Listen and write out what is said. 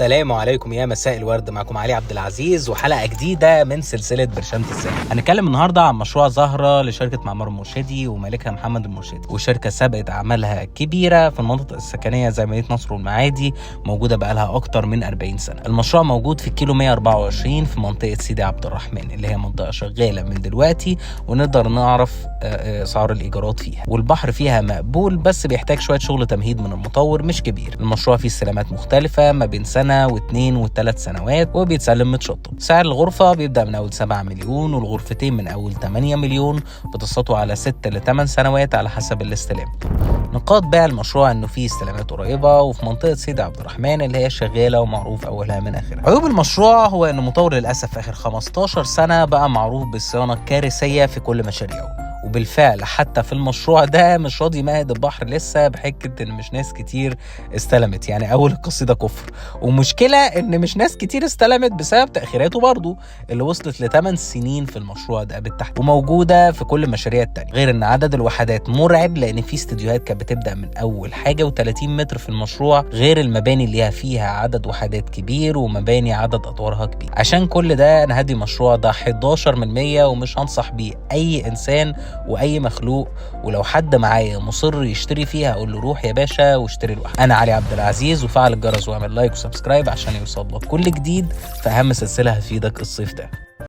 السلام عليكم يا مساء الورد، معكم علي عبد العزيز وحلقه جديدة من سلسلة برشامه الساحل. هنتكلم النهارده عن مشروع زهره لشركة معمار المرشدي ومالكها محمد المرشدي، وشركه سبقت اعمالها كبيرة في المناطق السكنية زي مدينة نصر والمعادي، موجودة بقالها اكتر من 40 سنة. المشروع موجود في الكيلو 124 في منطقة سيدي عبد الرحمن، اللي هي منطقة شغالة من دلوقتي ونقدر نعرف اسعار الايجارات فيها، والبحر فيها مقبول بس بيحتاج شوية شغل تمهيد من المطور مش كبير. المشروع فيه استلامات مختلفة ما بين سنة واثنين وثلاث سنوات وبيتسلم متشطب. سعر الغرفة بيبدا من اول 7 مليون والغرفتين من اول 8 مليون، بتقسطوا على 6 ل 8 سنوات على حسب الاستلام. نقاط بيع المشروع انه فيه استلامات قريبه وفي منطقة سيدي عبد الرحمن اللي هي شغالة ومعروف اولها من اخرها. عيوب المشروع هو ان المطور للاسف اخر 15 سنة بقى معروف بالصيانه الكارثية في كل مشاريعه، وبالفعل حتى في المشروع ده مش راضي يمهد البحر لسه بحجة ان مش ناس كتير استلمت، يعني اول القصيدة كفر. ومشكلة ان مش ناس كتير استلمت بسبب تاخيراته برضو اللي وصلت ل 8 سنين في المشروع ده بالتحديد، وموجودة في كل المشاريع التانية. غير ان عدد الوحدات مرعب، لان في استديوهات كانت بتبدا من اول حاجة و30 متر في المشروع، غير المباني اللي فيها عدد وحدات كبير ومباني عدد ادوارها كبير. عشان كل ده انا هدي المشروع ده 11 من 100 ومش هنصح بيه اي انسان واي مخلوق، ولو حد معايا مصر يشتري فيها اقول له روح يا باشا واشتري لوحدك. انا علي عبد العزيز، وفعل الجرس واعمل like و subscribe عشان يوصل لك كل جديد في اهم سلسلة هتفيدك الصيف ده.